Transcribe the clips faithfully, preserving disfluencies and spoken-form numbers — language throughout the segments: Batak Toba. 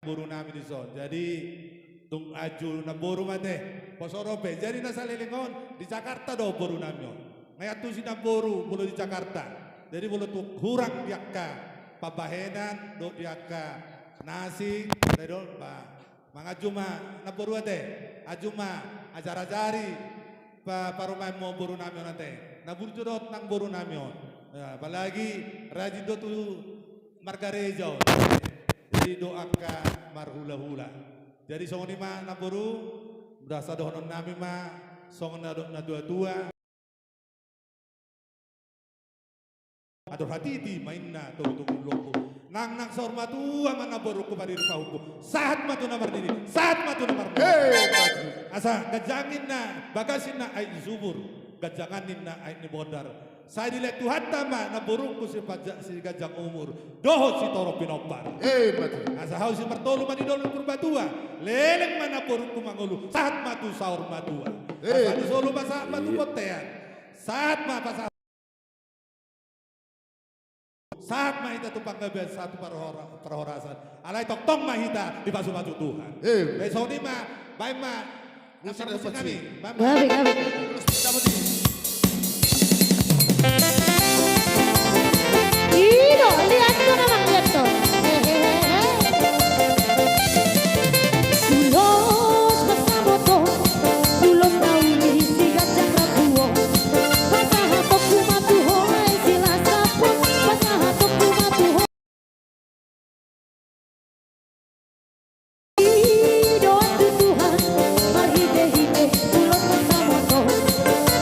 boru nami dison. Jadi tung aju namboru ma ate. Poso dope. Jadi na saleleng on di Jakarta do boru nami on. Nga iantusi namboru molo di Jakarta. Jadi molo tung hurang di angka pambahenan dohot di angka na asing, ate, dohot ba, mangan aju ma namboru ate. Aju ma, ajar-ajari pa-, parumaenmu boru nami on ate. Na burju do nang boru nami on. Ya, apalagi rajin do tu margareja on. Jadi do angka marhula-hula. Jadi songon i ma namboru, molo asa dohonon nami ma songon na dok natua-tua. Andor hatiti ma inna togu-togu ni lombu. Nang, nang saur matua ma namborungku, madiri pahompu. Sahat ma tu na marnini, sahat ma tu na marnono. Hei, maju. Asa ganjang ninna bagas inna aek ni sumur, ganjangan ninna aek ni bondar. Sai dilehon Tuhanta ma namborungku sipanjang, siganjang umur dohot sitorop pinompar. Hei, maju. Asa hau simartolu ma di dolok Purbatua, leleng ma namborungku mangolu, sahat ma tu saur matua. Hei. Asa di solu ma sahat ma tu bontean. Sahat ma pasahat. Sahat ma hita tu panggabean, sahat tu parhora-, parhorasan. Alai tongtong ma hita dipasu-pasu Tuhan. Eh. Baen songon i ma, baen ma. Musik, musik nami. Baen ma. Gabe, gabe. Terus kita mesti. Ido, lihat tu namang, lihat tu. Hehehe. Ulos pasamoto, ulos nauli siganjang rambu on. Pasahatonku ma tu ho aek silas saput, pasahatonku ma tu ho. Idoan tu Tuhan, marhite-hite ulos pasamoto.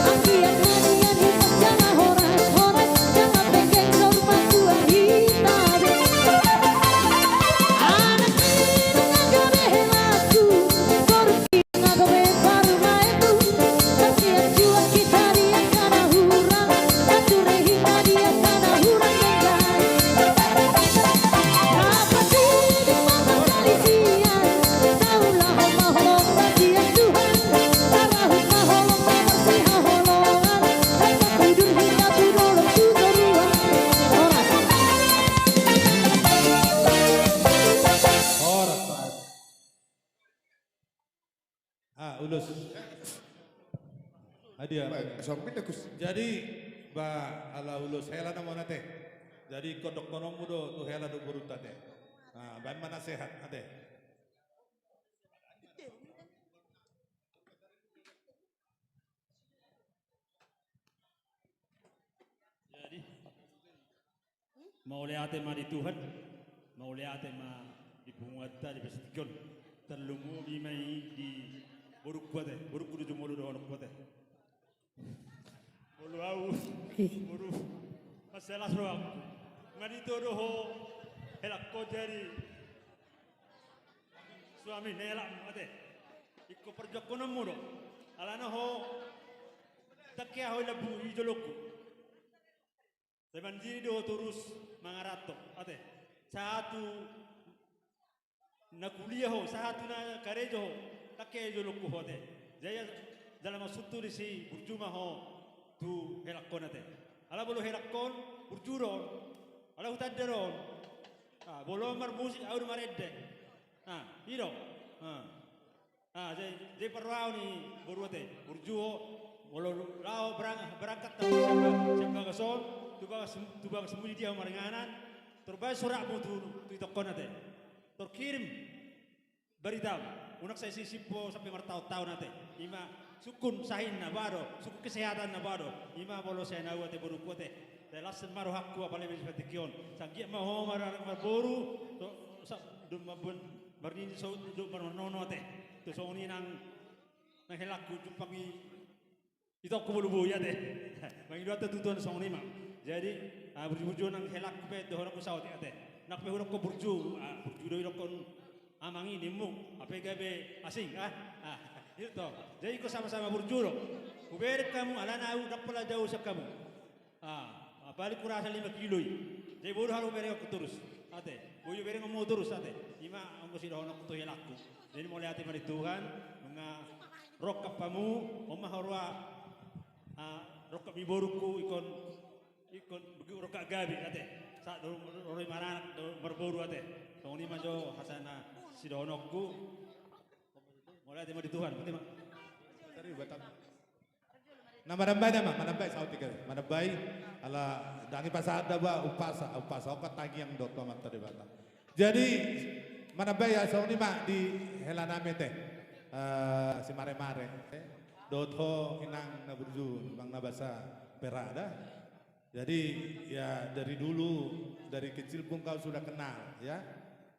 Anggiat na nian hita jala horas, horas jala penggeng, saur matua hita be. Anak inang na gabe helaku, boru inang na gabe parumaenmu. Marsianjuan hita di angka na hurang, marture hita di angka na hurang denggan. Rap sian ma parsalisian, saulahon ma holong marsian Tuhan. Tarahut ma holong na marsihaholongan, rap marudur hita tu dolok tu toruan. Horas. Horas. Ah, ulos. Hadiah. Baik, sombin dah, Gus. Jadi, ba, ala ulos hela nama on ate. Jadi, ingkon dohononmu do tu hela dohot borunta ate. Ah, baen ma nasehat ate. Jadi, mauliate ma di Tuhan, mauliate ma di punguanta di partingkian on. Tarlumobi ma i di borungku ate, borungku do jumolo dohononku ate. Molo au, boru, mansai las rohangku. Nga ditodo ho helangkon jadi suami ni helangmu ate. Ingkon parjuangkononmu do. Alana ho, tangke ahu i lambu i jolongku. Sai mandiri do ho torus mangaranto ate. Sahat tu na kuliah ho, sahat tu na karejo ho, tangke i jolongku ho ate. Jadi jala maksudhu disi burju ma ho tu helangkon ate. Ala molo helangkon, burju do on. Ala hutanda do on. Ah, molo marmusik, au do marende. Ah, i do. Ah. Ah, jadi, jadi parrohaon ni boru ate, burju ho, molo laho berang-, berangkat tu sian ba-, sian bagas on, tu bagas, tu bagasmu di dia ho maringanan, tor baen suratmu tu, tu itongkon ate. Tor kirim berita, unang sai sisip ho sampe martaon-taon ate. I ma sungkun sahinna ba do, sungkun kesehatanna ba do. I ma molo sian au ate borungku ate. Sai las ma rohangku apalagi di partingkian on. Sai anggiat ma ho mar-, marboru, so, sa-, do mamboan marnini so, do marnono ate. Tu songon i nang, nang helangku jumpang i. Itongku molo boi ate. Mangido hata tu Tuhan songon i ma. Jadi, ah, burju-burju nang helangku pe dohononku saotik ate. Nang pe hudokkon burju, ah, burju do idokkon amang i nimmu. Hape gabe asing, ah. Ah, i do. Jadi ingkon sama-sama burju do. Hubereng hamu, alana au ndang pola jau sian hamu. Ah, apalagi kurasa lima kilo i. Jadi boi do hamu berengonku torus ate. Boi do berengonmu torus ate. I ma anggo sidohononku tu helangku. Jadi mauliate ma di Tuhan, nunga rongkap hamu, on ma huroha, ah, rongkap ni borungku, ingkon, ingkon rongkap gabe ate. Sahat do ro i maranak, do marboru ate. Songon i ma jo hasana Sidohononku. Mauliate ma di Tuhan, berarti ma. Na manambai nama, manambai saut tiga. Manambai ala ndang i pasahat da ba umpasa, umpasa on tangiang do tu Amanta Debata. Jadi manambai ya songon i ma di hela nami te. Eh, si Mare-mare. Dohot ho inang na burju, Bang Nabasa Perada. Jadi, ya, dari dulu, dari kecil pun kau sudah kenal, ya.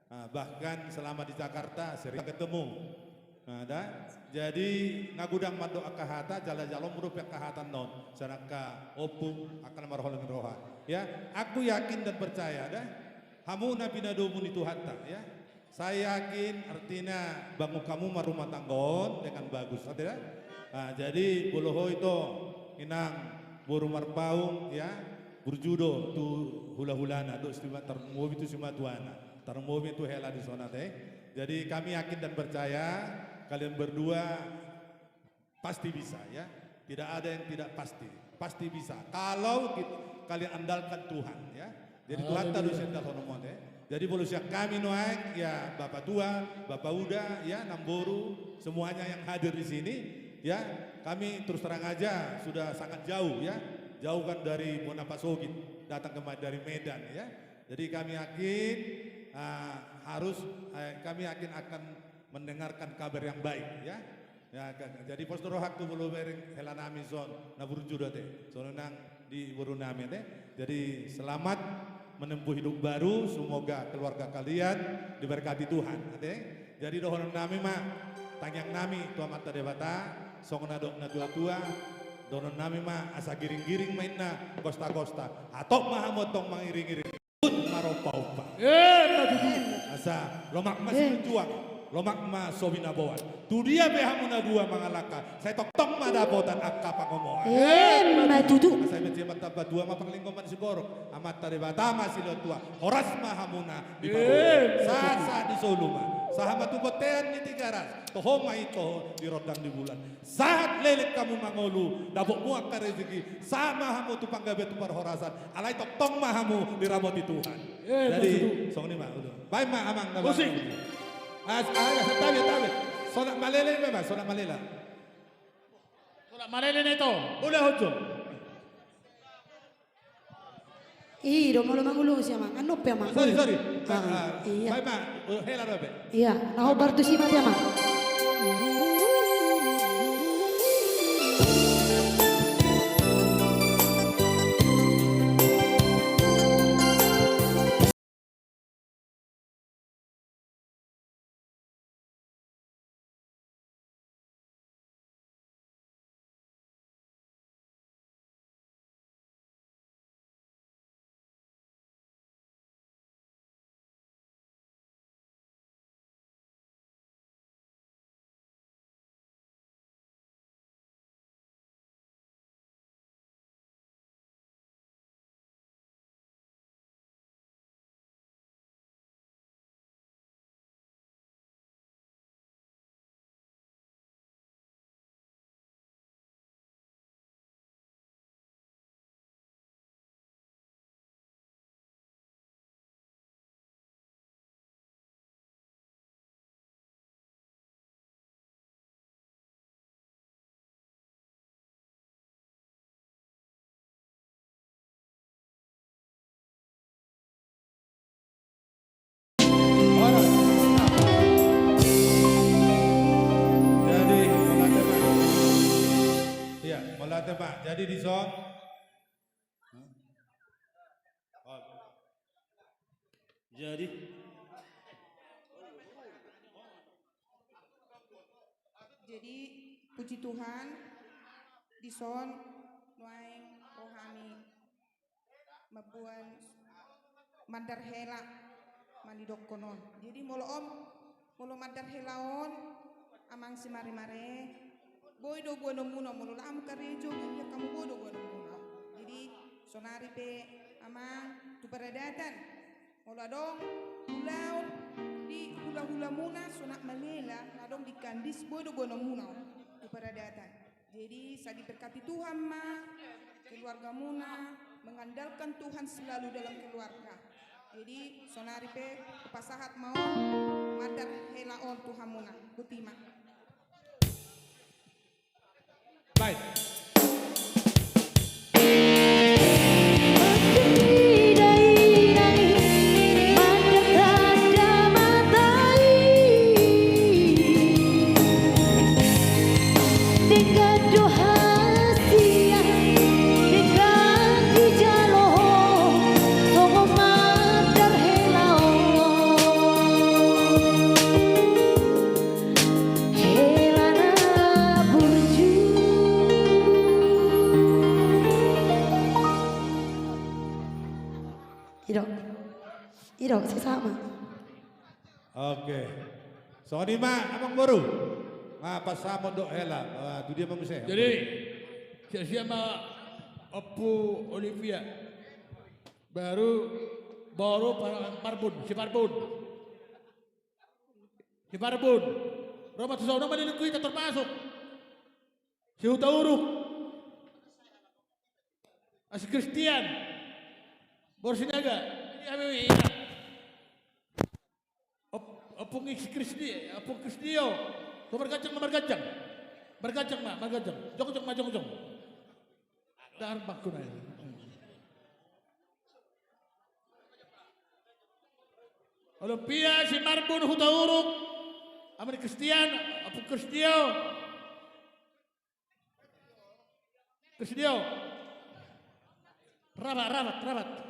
Ah, bahkan selama di Jakarta sering ketemu. Nah, da? Jadi, nga godang mandok angka hata, jala jalo muru pe angka hata non. Sian angka ompung, angka na marholong ni roha. Ya, aku yakin dan percaya, da? Hamu na pinadomu ni Tuhanta, ya. Saya yakin artina bangun kamu ma rumah tangga on dengan bagus, ate da? Nah, jadi molo ho ito inang boru Marpaung, ya, burju do tu hula-hulana, dohot si ma-, tarlumobi tu simatuana, tarlumobi tu hela di son, ate. Jadi kami yakin dan percaya kalian berdua pasti bisa, ya. Tidak ada yang tidak pasti. Pasti bisa. Kalau kit-, kalian andalkan Tuhan, ya. Jadi Tuhan tadi, haleluya, bisa andalkan omongan, ya. Jadi molo sian kami nuaeng, ya, Bapak Tua, Bapak Uda, ya, Namboru, semuanya yang hadir di sini, ya, kami terus terang aja sudah sangat jauh, ya. Jauh kan dari Bona Pasogit, datang kemari dari Medan, ya. Jadi kami yakin, ah, harus, eh, kami yakin akan mendengarkan kabar yang baik, ya. Ya, ka-, jadi pos do rohangku molo bereng hela nami son, na burju do, ate. Songon i nang di boru nami, ate. Jadi selamat menempuh hidup baru, semoga keluarga kalian diberkati Tuhan, ate. Jadi dohonon nami ma, tangiang nami tu Amanta Debata, songon na didok natua-tua, dohonon nami ma, asa giring-giring ma inna gosta-gosta. Hatop ma hamu antong mangiring-iring. Marompa-ompa. Emma tutu. Asa lomak ma silinjuang, lomak ma so binaboan. Tu dia pe hamu na dua mangalangka, sai tongtong ma dapotan angka pangomoan. Emma tutu. Asa i ma sian Amanta Debata ma, panglinggoman sigorok, Amanta Debata ma silehon tua. Horas ma hamuna dipaboa. Emma tutu. Sahat-sahat ni solu ma. Sahat ma tu bontean ni Tigaras. Toho ma i toho di rondang ni bulan. Sahat leleng hamu mangolu, dapot hamu angka rezeki, sahat ma hamu tu panggabean tu parhorasan, alai tongtong ma hamu diramoti Tuhan. Eh, jadi, betul. Songon i ma, udah. Baen ma, Amang, na baen. Musik. As-, ah, ya, santabi, santabi. Sonat Malele memang, Sonat Malele. Sonat Malele na ito. Udah, Hojo. I do molo mangulung si Amang. Anu pe, Amang. Sorry, sorry. Ah, ah, iya. Baen ma, eh, hela dope. Iya, na hombar tusi ma, Amang. Jadi, mauliate ma. Iya, mauliate ma. Jadi, dison. Jadi. Jadi, puji Tuhan, dison nuaeng ro hami mamboan mandar hela manidokkon on. Jadi, molo on, molo mandar hela on, Amang si Mare-mare, boi do boanonmuna, molo laho hamu karejo, ia hamu boi do boanonmuna. Jadi, sonari pe, Amang, tu paradatan, molo adong ulaon di hula-hulamuna, Sonat Malele, na adong di Kandis, boi do boanonmuna tu paradatan. Jadi, sai diberkati Tuhan ma keluargamuna, mengandalkan Tuhan selalu dalam keluarga. Jadi, sonari pe hupasahat ma on. Mandar hela on tu hamuna. Botima. Ido. Ido, sesama. Oke. Songon i ma, amangboru. Ma, pasahat dohot hela. Ah, tu dia ma muse. Jadi, siap-siap ma Ompu Olivia. Baru, baru Par-, Parbun, si Parbun. Si Parbun. Ro ma tu son, nama nilingku hita termasuk. Si Hutauruk. Asi Kristian. Borsinaga. Ini kami, iya. Op-, Ompung Isi Kristi, Ompung Kristio. Tu marganjang ma, marganjang. Marganjang ma, marganjang. Jongjong ma, jongjong. Dar bakuna. Olimpia, si Marbun, Hutauruk. Ama ni Kristian, Ompung Kristio. Kristio. Rabat, rabat, rabat.